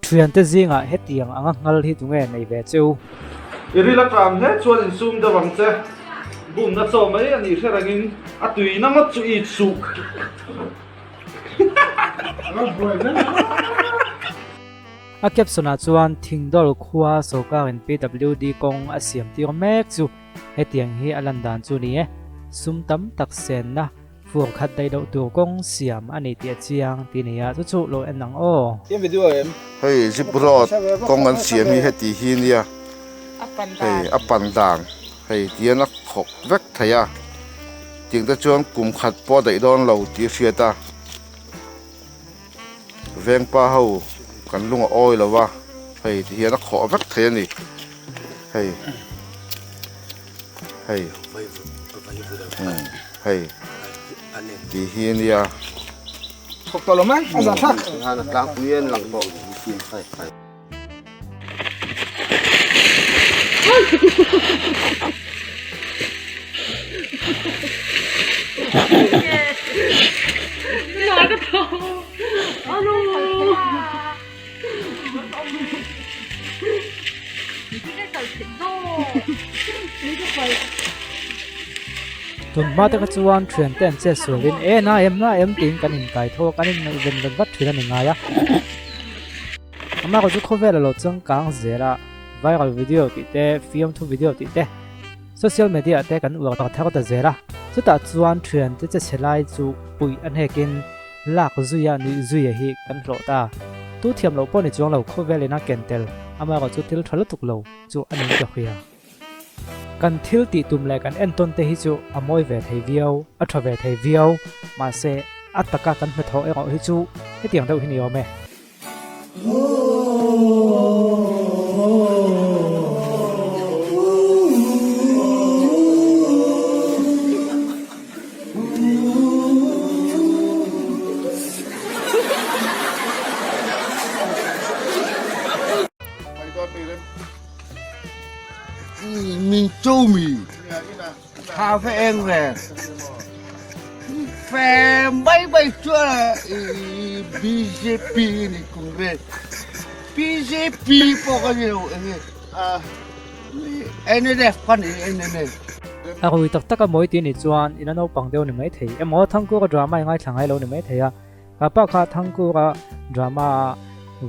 Thiante zingah hetiang anga nghal hi tunge nei ve che u? I ril aṭam hle chuan insum deuh ang che. Bumna chaw mai a nih hre rengin a tuina ngawt chu i suh. A caption ah chuan Thingdawl khua sorkarin PWD kawng a siam tir mek chu hetiang hi a lan dan chu ni e. Sum tam tak senna fur khat daih loh tur kawng siam a ni tih a chiang tih a ni a, chu chu lo en ang aw. Hei zip road kawng an siam hi heti hi nia hei a pan dan hei tihian a khawk vek thei a tiang te chuan kum khat pawh a daih dawn lo tih a hriat a. Vengpa ho kan lung a awi lo va, hei ti hian a khawh vek thei a ni, hei hei hei ti hi a nia. Tun hma te kha chuan thian te an chet sualin e na em na em tiin kan inkai tho a kan inngaihven vat vat thin a ni ngai a. Amah chu khawvel a lo changkang zel a, viral video tih te, fiamthu video tih te, social media ah te kan uar ta thar ta zel a. Chutah chuan thiante che chhe lai chu puih a hnekin lak zuia nuih zuia hi kan hlawh ta. Tu thiam loh pawh ni chuang lo khawvel in a ken tel, amaherawh chu thil tha lutuk lo chu a ning ta hria. Kan thil tih tum leh kan entawn te hi chu a mawi ve thei viau, a tha ve thei viau, mahse a taka kan hnathawh erawh hi chu hetiang deuh hi ni awm e. Min cho mi tha fe eng ve fe mai mai chuan BJP ni Congress BJP pawh ka ni lo enge NNF ka ni NNF. A rui tak tak a mawi tih ni chuan ina naupang deuh ni maithei emaw Thangkura drama i ngaithla ngai lo ni maithei a. Ka pa kha Thangkura drama a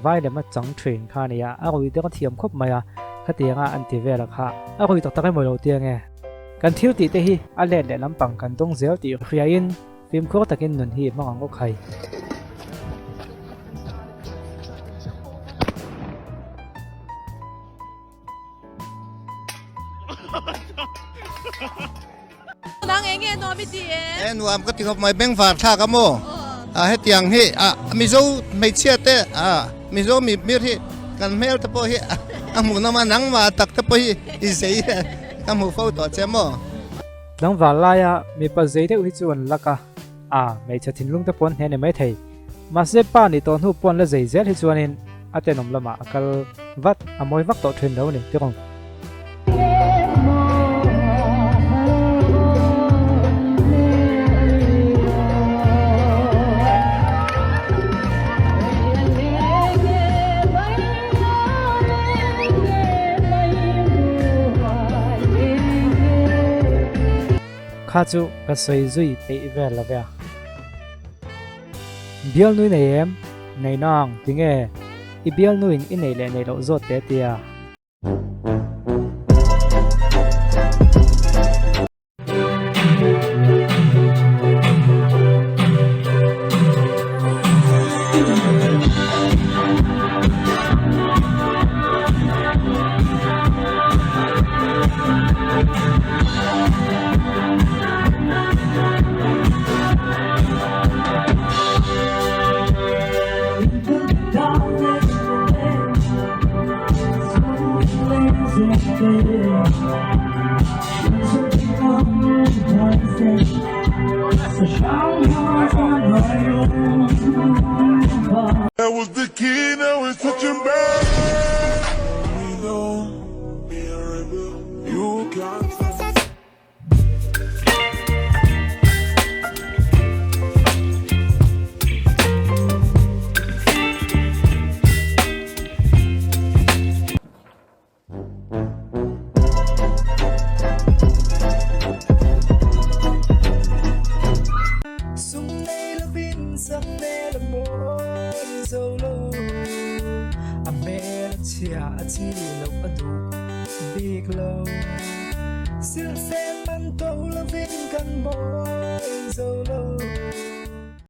vai lem a chang thin kha a nia, a rui deuh a thiam khawp mai a, khatianga an ti vel a kha a rui tak tak emaw lo tia nge. Kan thil tih te hi a let leh lampang kan dawng zel tih hriain fimkhur takin nun hi hmang ang awk hai. Nang eng nge nuam i ti e? E nuam ka ti khawp mai bengvar thlak a maw? A hetiang hi a Mizo hmeichhia te a Mizo mi mir hi kan hmel te pawh hi a hmuh nawm a nangmah tak te pawh hi i zei ka hmuh fo tawh che maw? Tlangval laia mipa zei deuh hi chu an lak a, a hmeichhe thinlung te pawh an hne ni maithei. Mahse pa nih tawh hnu pawh an la zei zel hi chuanin a tenawm lamah a kal vat, a mawi vak tawh thin lo a ni tirung. Kha chu ka sawi zui peih vel lo ve a. Bialnui nei em? Nei nang, tinge? I bialnuin i neih leh neih loh zawt te tia. That was the key, now it's touching back. You can't. Hmeichhia a chi loh a duh bik lo. Silhfen man to lovin kan mawi zo lo.